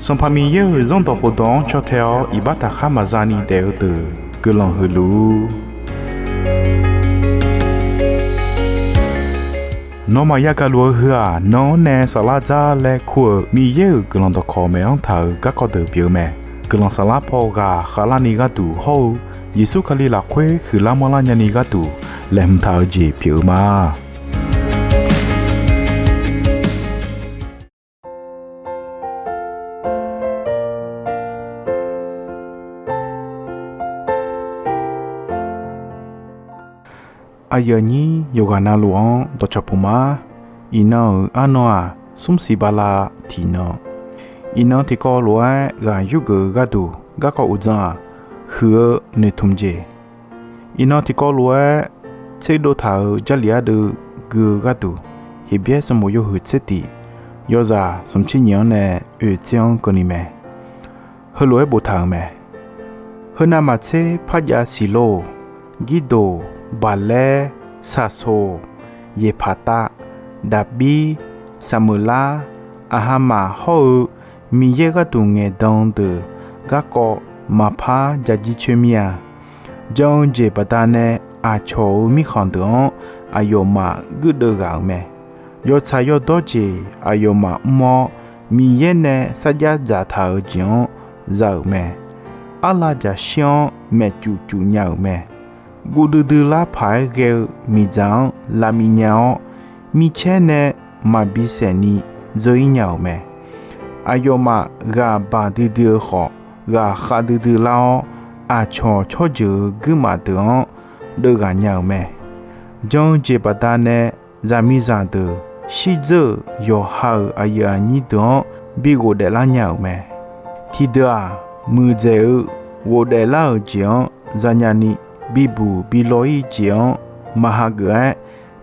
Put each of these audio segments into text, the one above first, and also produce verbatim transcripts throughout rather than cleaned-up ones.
Sanqpaq Miqyaer-euq Zanrdawq khofdawq-anr caw tae-awr iqbax taqkhar maqza ni daef-eu deuq guiqlanq huiq luf-ur. Nawmaf yagaq luf-eu heu-aq, nan-anr nae saflar dzar laer kur-euq Miqyaer-euq guiqlanq dawqkawq maeq-anr taq-euq garkawv deuq pyeuf-eu mae. Guiqlanq saflar paw ghaq khavlarni gharduq hawr-eu Yeqsur Kali lafkhoer huiqlar manrlar nyani gharduq laeqhmq taq-eu jeq pyeuf-eu ma. Aqyuif aqnyir yawqghaq navluf-anr dawqcawq puq ma. Iqnan-euq arnan-aq, smr siq bala tiqnan. Iqnan tiqkawv lof-aer ghaq yurgeuf-eu gharduq garkawv uqdzan-aq, huiq-eu noeqtmq jeq. Iqnan tiqkawv lof-aer tserdov taq-euq Jarlif ardeuv gui-eu gharduq, Heqbyaer sanqbof yawhuiq tser tiq, yawzaq smqtser nyiq-anr nae oeq tser-anr keuvni mae. Heulof-aer boftaq-euq mae. Heu navmaqtser parjav siqlor, Girdoq, Baqlaer, Saqsoq, Yeqpaqtav, Daqbir, Saqmeuqlar, aqhamaf hawr-eu Miqyaer gharduq ngaeqdan deuq garkawv maqpar ja jircoer mir-a. Jan-eu jeq baqdanae aqcawq-euq mirkhanq deuq-anr aqyawfmaf guirdeuv ghaq-euq mae. Yawtsaq yawdawr jeq aqyawfmaf mr-awr, Miqyaer nae sarjax dzaqtaq-euq jeq-anr za-euq mae. Arlav jaqshir-anr maeqcuf cuf nya-euq mae. Guv duidui lar paq-aer ghae-eu miqdzaq-anr lavmiv nya-awr, micaer nae maqbi saef ni dzeur-ir nya-euq mae. Aqyawfmaf ghaq baq duidui-eu khawf, ghaq khav duidui lar-awr, aqcawq tsawrjeuq-euq guirmaf deuq-anr deuvghaq nya-euq mae. Jan-eu jeq baqdanae zaqmiqzaq deuq shirdzeur-euq yawqha-euq aqyuif aqnyir deuq-anr bi ghofdaef lar nya-euq mae. Tiqdeuq-aq, muiqdzaeq-eu ghofdaef lar-euq jeq-anr zanya ni, bibuq bi law-ir jeq-anr maq hageuf-aer,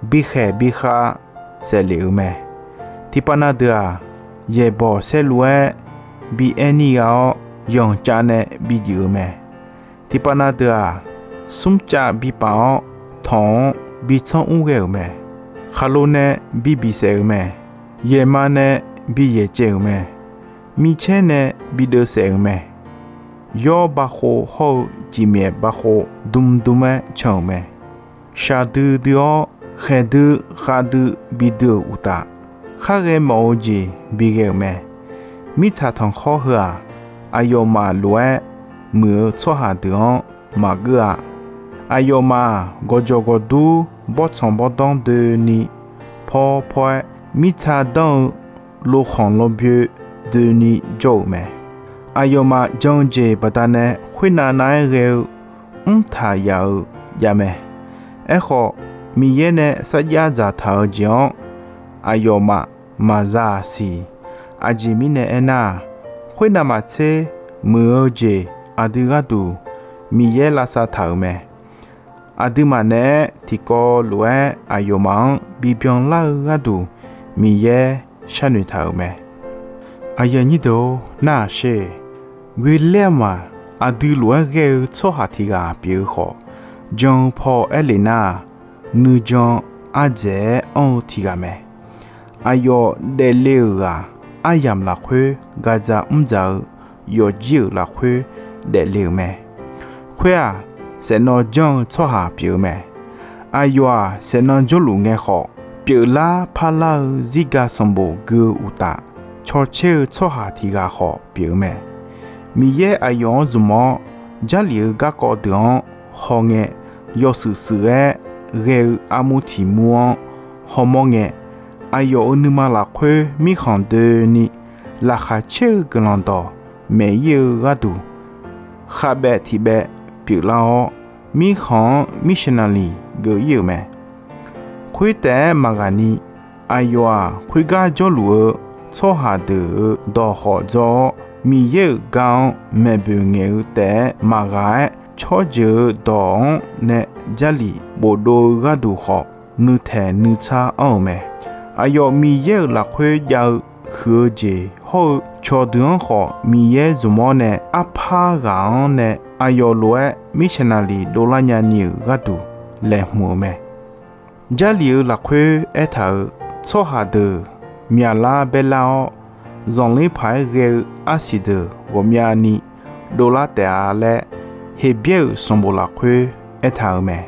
bikhaeq bikhav saeflef-euq mae. Tiqpav na deuq-aq, yaeqbawq saerlu-aer bi aer nir gha-awr, yanqcav nae bi juif-eu mae. Tiqpav na deuq-aq, smrcav bi paf-awr, tawq-anr bi tsanr mr ghae-euq mae. Khaqlo nae bi bisaef-euq mae. Yaeqma nae bi yaeq caev-euq mae. Micaer nae bi deuvsaef-euq mae. Yawr bav khov hawr-eu jeqmyaef bav khov dm dm-aer can-euq mae. Shaqdui dui-awr khaeqdui khavdui bidui-euq uqtaf, khar ghae mawf-eu jeq bighae-euq mae. Mirtsaq tanqkhawr heu-aq, aqyawfmaf lof-aer muiq-eu tsawrhaq deuq-anr maqgeur-a. Aqyawfmaf-aq, gawqjawq gawqdur bawrtsanq bawrdanr doeni paw paw-aer, mirtsa danr-eu lokhanq lawbyoe doeni jawr-euq mae. Aqyawfmaf jan-eu jeq baqdanae khoernav nav-aer ghae-eu mrtaq yaf-eu javmae. Aerkhawf, Miqyaer nae sarjax dzaqtaq-eu jeq-anr aqyawfmaf maqza-aq siq. Aqjeq mirnae aernar-aq, khoernav maqtser muiq-eu jeq aqdui gharduq Miqyaer lavsav taq-euq mae. Aqduimaf naeq-aer tiqkawv lof-aer aqyawfmaf-anr bibyan lar-eu gharduq Miqyaer sharnoeq taq-euq mae. Aqyuif aqnyir deuq-or, nar-aq sher. Guiqlaer-aq maf, aqdui lof-aer ghae-eu tsawrhaq tiq ghaq pyeuf-eu khawf, jan-eu paw aer lef nar-aq, nuijan ardzaeq-aer anr-eu tiq ghaq mae. Aqyawf daefle-euq ghaq aryamq lafkhoer gaqdzaq mrdzaq-eu yawfjir-euq lafkhoer daefle-euq mae. Khoer-aq, saeqnawv janr-eu tsawrhaq pyeuf-eu mae. Aqyawf-aq, saeqnawv jawrluf ngae khawf, pyeuflar parlar-eu zirga sanqbof gui-eu uqtaf, cawcaer-eu tsawrhaq tiq ghaq khawf pyeuf-eu mae. Miqyaer aqyawf-anr zmq-awr, Jarlif-eu garkawv deuq-anr hawngae, yawshuif shuif-aer ghae-eu armur tiq mur-anr hawmawr ngae, aqyawf-euq nuima lafkhoer mirkhanq doeni, laqkhaq caer-eu guiqlanq dawq maeq-ir-eu gharduq, khavbaev tiq baev pyeuflar-awr, mirkhanq-anr missionary geuf-ir-euq mae. Khoertaef-aer maqghaq ni, aqyawf-aq, khoergar jawrluf-eu tsawrhaq deuq-euq dawq khawf dzaw-awr, Miqyaer-euq gar-anr maeqboeq ngaeq-eu taef-aer maqghaq-aer, tsawrjeuq-euq dawq-anr nae Jarlif bofdov-eu gharduq khawf, nuitaeq nuitsar anr-euq mae. Aqyawf Miqyaer-euq lafkhoer jav-eu huiq-eu jeq hawr-eu cawqdeuq-anr khawf, Miqyaer zmq-awr nae arpar ghaq-anr nae aqyawf lof-aer missionary dovlar nyani-euq gharduq laeqhmq-euq mae. Jarlif-euq lafkhoer aertaq-euq tsawrhaq deuq myaqlar baerlar-awr, zanqler paq-aer ghae-eu arsiq deuq ghawqmyani dovlar taef-a laer, Heqbyaer-euq sanqbof lafkhoer aertaq-euq mae.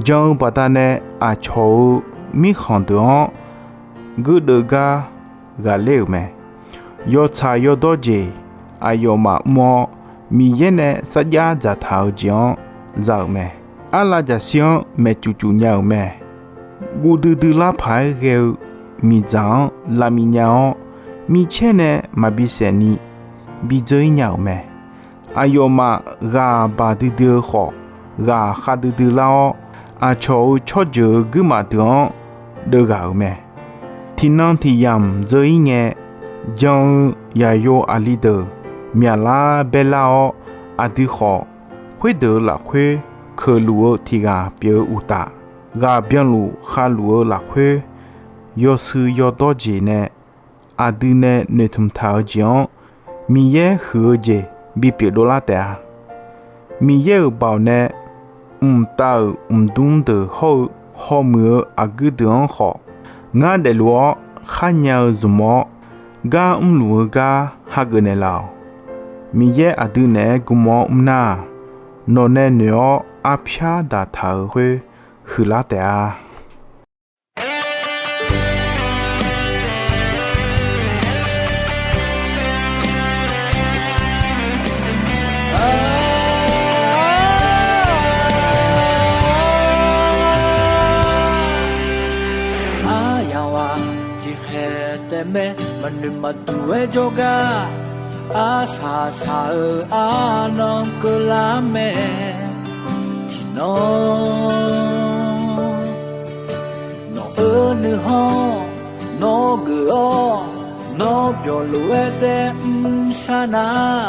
Jan-eu baqdanae aqcawq-euq mirkhanq deuq-anr guirdeuv gar ghaqler-euq mae. Yawtsaq yawdawr jeq aqyawfmaf mr-awr, Miqyaer nae sarjax dzaqtaq-eu jeq-anr za-euq mae. Arlav jaqshir-anr maeqcuf cuf nya-euq mae. Guv duidui lar paq-aer ghae-eu miqdzaq-anr lavmiq nya-awr, micaer nae maqbi saef ni bidzeur-ir nya-euq mae. Aqyawfmaf ghaq baq duidui-eu khawf, ghaq khav duidui lar-awr, aqcawq-euq tsawrjeuq-euq guirmaf deuq-anr deuvghaq-euq mae. Tiqnan tiq yamq dzeur-ir ngae, jan-eu yaqyo aqli deuq myaqlar baerlar-awr, aqdui khawf khoerdeuq-euq lafkhoer keuqluf-eu tiq ghaq pyeuf-eu uqtaf, ghaq byanluf khavluf-eu lafkhoer yawshuif yawdawr jeq nae aqdui nae noeqtmq taq-eu jeq-anr Miqyaer huiq-eu jeq bipyeuf dovlar taef-a. Miqyaer-euq baoq nae mqtav-euq mqdmr deuq hawr-eu hawmuiq-eu aqguir deuq-anr khawf, ngar daefluf-awr kharnya-eu zmq-awr, gar mrluf-eu gar hageuf naeqlaf-awq. Miqyaer aqdui naeq-aer gmr-awr mrnar-aq, nawq nae noeq-awr arpyar daqtaq-euq khoer huiqlar taef-a. Aryamq-aq tiqkhaeq taef mae, maqnoeq maqduq-aer jawrgar, arsaq saq-eu arnan keuvlar mae. Tiqnan nawq-euq nuikhanr nawr geuf-awr, nawr byawq lof-aer taef mr sar nar,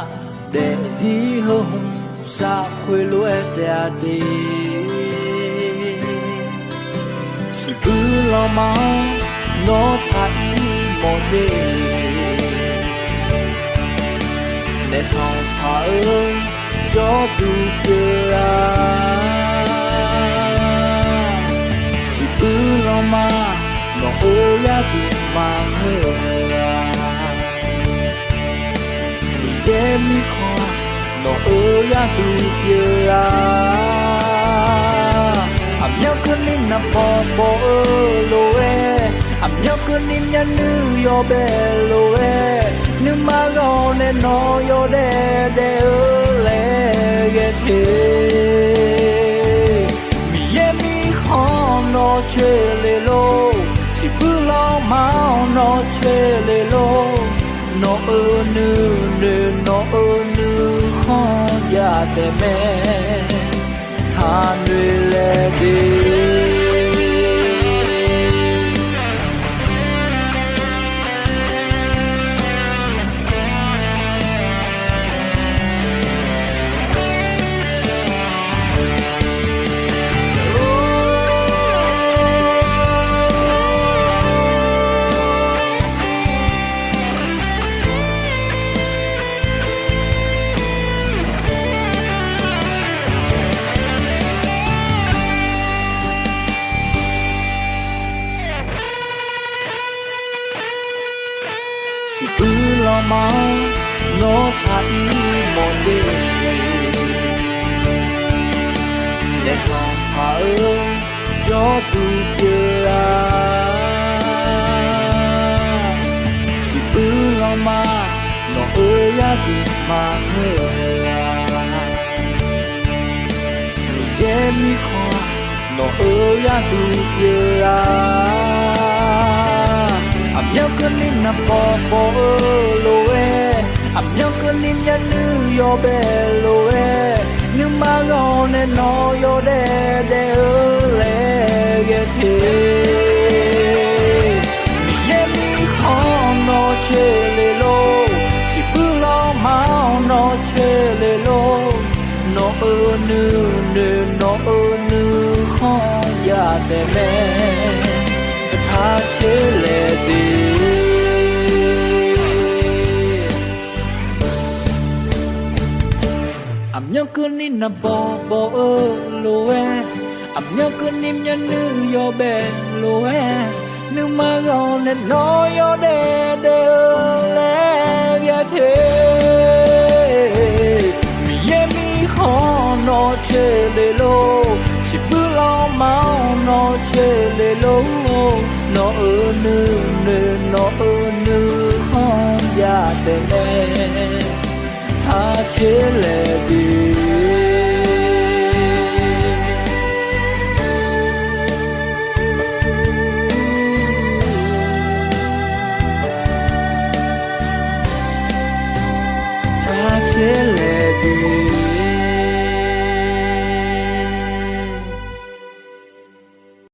daefzir heu hmq sar khoerlof-aer taef-a de. Siqbuir lanma-anr nawr taq ir mawf de. Naef sanqpaq-eu jawrduq pyeuf-a. Siqbuir lanma nawq-euq yarduq maqngeur-a. Miqyaer mirkhanq nawq-euq yarduq pyeuf-a. Aqmyanluf keuvni naqbawq bawq-eu lof-aer, aqmyanluf keuvni myavnuiv yawbae lof-aer, nuima ghaq nae nawq yawdaef daef-eu laer ghae te. Miqyaer mirkhanq nawr coer le lor, siqbuir lanma-anr nawr coer le lor. Nawq-euq nuinoeq nawq-euq nuikhanr jav taef mae, taqnoeq laer de. Siqbuir lanma-anr nawr taq ir mawf de. Naef sanqpaq-eu jawrduq pyeuf-a. Siqbuir lanma nawq-euq yarduq maqngeur-a. Miqyaer mirkhanq nawq-euq yarduq pyeuf-a. Aqmyanluf keuvni naqbawq bawq-eu lof-aer, aqmyanluf keuvni myavnuiv yawbae lof-aer, nuima ghaq nae nawq yawdaef daef-eu laer ghae te. Miqyaer mirkhanq nawr coer le lor, siqbuir lanma-anr nawr coer le lor. Nawq-euq nuinoeq nawq-euq nuikhanr jav taef mae, taq coer laer de. Aqmyanluf keuvni naqbawq bawq-eu lof-aer, aqmyanluf keuvni myavnuiv yawbae lof-aer, Nuima ghawq nae nawr yawdaef daef-eu laer ghae te. Miqyaer mirkhanq nawq coeq le lor, siqbuir lanma-anr nawq coeq le lor, nawq-euq nuinoeq nawq-euq nuikhanr jadaef mae, taq coeq laeq bi